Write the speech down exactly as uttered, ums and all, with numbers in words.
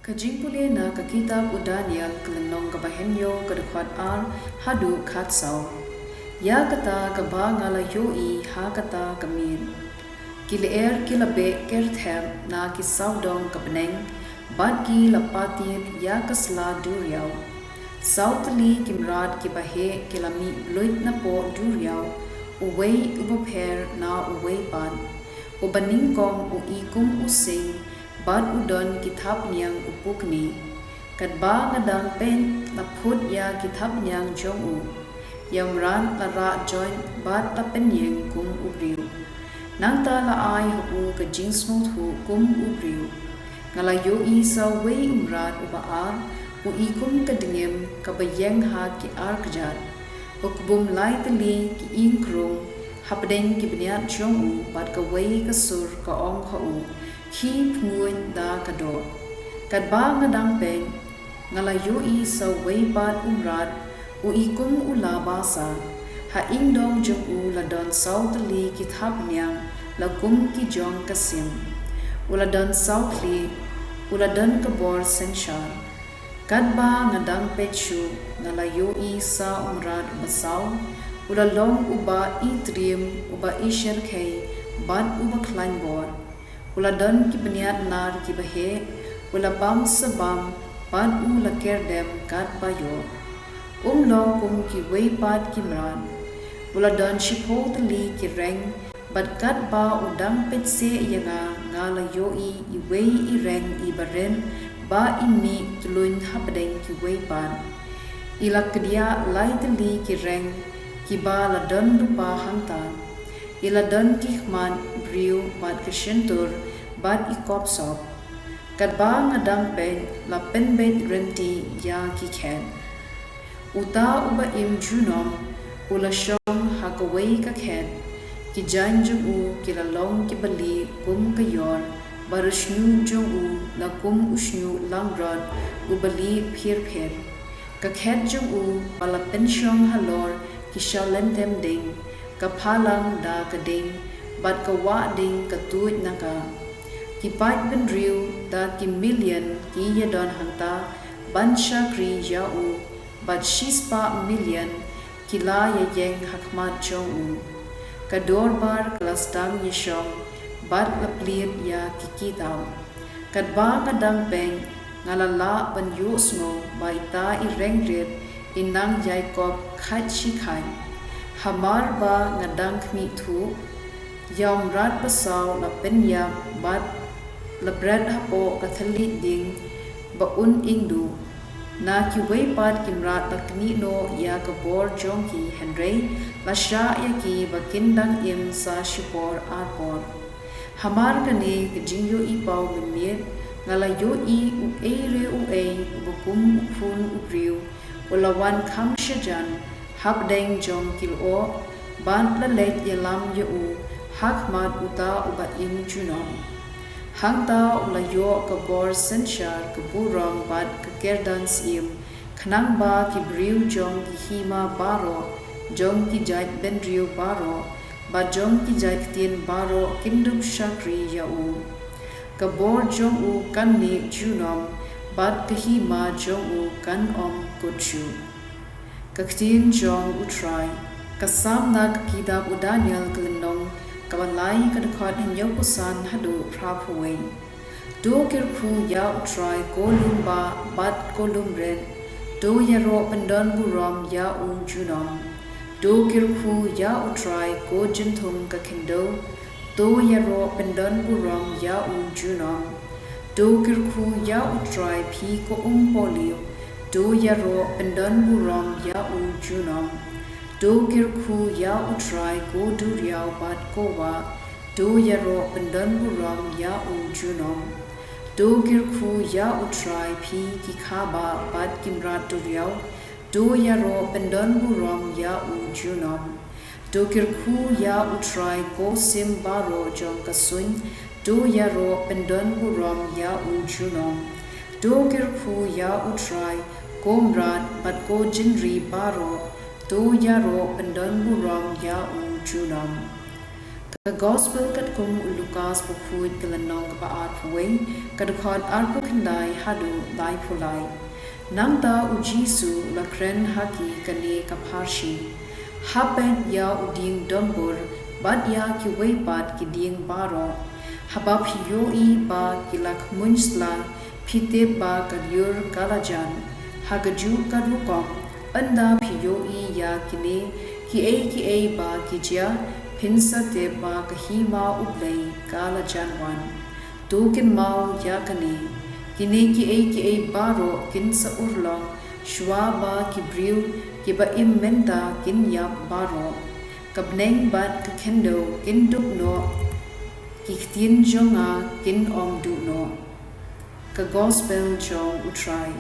Ka jingpule na ka kitab u Daniel, ka lynnong kaba hynñiew, ka dkhot ar haduh khatsaw. Ïa kata kaba nga la ïohi ha kata ka miet, ki lyer ki la beh ker thep na ki sawdong ka bneng, bad ki la patied ïa ka sla duriaw. Saw tylli ki mrad kiba heh ki la mih bluit napoh duriaw, uwei uba pher na uwei pat. Uba nyngkong u i kum u sing, bad u don ki thapniang u pukni. Katba nga dang peit, la phut ïa ki thapniang jong u. Ïa u mrad la rah joit bad la pynïeng kum u briew. Nangta la ai ha u ka jingsngewthuh kum u briew. Nga la ïohi sa uwei u mrad uba ar, u i kum ka dngiem kaba ïeng ha ki ar kjat. U kbum lai tylli ki ïing krung hapdeng ki bniat jong u, bad kawei ka sur ka ong ha u, khie phunguid da ka doh. Katba nga dang peit, nga la ïohi sa uwei pat u mrad, u i kum u la basa. Ha ïingdong jong u la don saw tylli ki thapniang, la kum ki jong ka sim. U la don saw khlieh, u la don ka bor synshar. Katba nga dang peit shuh, nga la ïohi sa u mrad uba saw, u la long uba i triem, uba i syrkhei, bad uba khlaiñ bor. U la don ki bniat nar kiba heh, u la bam sa bam, bad u la ker dem katba ïoh. Um long kum kiwei pat ki mrad. U la don shiphew tylli ki reng, bad katba u dang peit seh ïa nga, nga la ïohi iwei i reng iba rit, ba i mih tylluñ hapdeng kiwei pat. I la kdiah lai tylli ki reng, kiba la don lypa hangta. I la don ki khmat briew bad ka shyntur bad i kop sop. Katba nga dang peit, la pynbeit rynti ïa ki khet. Uta uba im junom, u la shong ha kawei ka khet. Ki jaiñ jong u ki la long kiba lieh kum ka ïor, bad u shñiuh jong u la kum u shñiuh langbrot uba lieh phir phir. Ka khet jong u ba la pynshong halor ki shah lyntem ding, ka phalang da ka ding, bad ka wah ding ka tuid na ka. Ki paid bynriew da ki million ki ïadon hangta ban shakri ïa u, bad shispah million ki la ïaïeng ha khmat jong u. Ka dorbar ka la sdang ïashong, bad la plied ïa ki kitab. Katba nga dang peit, nga la lah ban ïohsngew ba ita i reng rit i nang ïaikob khait shi khait. Hamar ba nga dang khmih thuh, ïa u mrad ba saw la pynïap bad la bret hapoh ka thylliej ding ba un ing duh. Na kiwei pat ki mrad la knieh noh ïa ka bor jong ki, hynrei la shah ïa ki ba kin dang im sa shipor ar por. Hamar kane ka jingïohi paw mynmiet, nga la ïohi uei re uei uba kum u khun u briew, u la wan kham shajan hapdeng jong ki lyoh, bad la leit ïalam ïa u ha khmat uta uba im junom. Hangta u la ïoh ka bor synshar, ka burom bad ka kyrdan syiem, khnang ba ki briew jong ki hima baroh, jong ki jait bynriew baroh, bad jong ki jait ktien baroh kin dup shakri ïa u. Ka bor jong u kan neh junom, bad ka hima jong u kan ym kut shuh. Ka ktien jong U Trai. Ka Salm na ka kitab u Daniel, ka lynnong kaba lai, ka dkhot hynñiewphew san haduh phraphew wei. To kyrkhu ïa U Trai ko lum bah bad ko lum rit. To ïaroh pyndon burom ïa u junom. To kyrkhu ïa U Trai ko jingthung ka khyndew. To ïaroh pyndon burom ïa u junom. To kyrkhu ïa U Trai phi ko umpohliew. To ïaroh pyndon burom ïa u junom. To kyrkhu ïa U Trai ko duriaw bad ko wah. To ïaroh pyndon burom ïa u junom. To kyrkhu ïa U Trai phi ki khabah bad ki mrad duriaw. To ïaroh pyndon burom ïa u junom. To kyrkhu ïa U Trai ko sim baroh jong ka suiñ. To ïaroh pyndon burom ïa u junom. To kyrkhu ïa U Trai ko mrad bad ko jingri baroh. To ïaroh pyndon burom ïa u junom. Ka Gospel katkum u Lukas bakhuid, ka lynnong kaba arphew wei, ka dkhot arphew khyndai haduh laiphew lai. Nangta u Jisu u la kren ha ki kane ka pharshi: Ha peit ïa u dieng donbur bad ïa kiwei pat ki dieng baroh. Haba phi ïohi ba ki la khmuiñ sla, phi tip ba ka lyiur ka la jan. Ha kajuh ka rukom, ynda phi ïohi ïa kine kiei kiei ba ki jia, phin sa tip ba ka hima U Blei ka la jan wan. To kynmaw ïa kane: kine kiei kiei baroh kin sa urlong shuwa ba ki briew kiba im mynta kin ïap baroh. Ka bneng bad ka khyndew kin dup noh, ki ktien jong nga kin ym duh noh. Ka Gospel jong U Trai.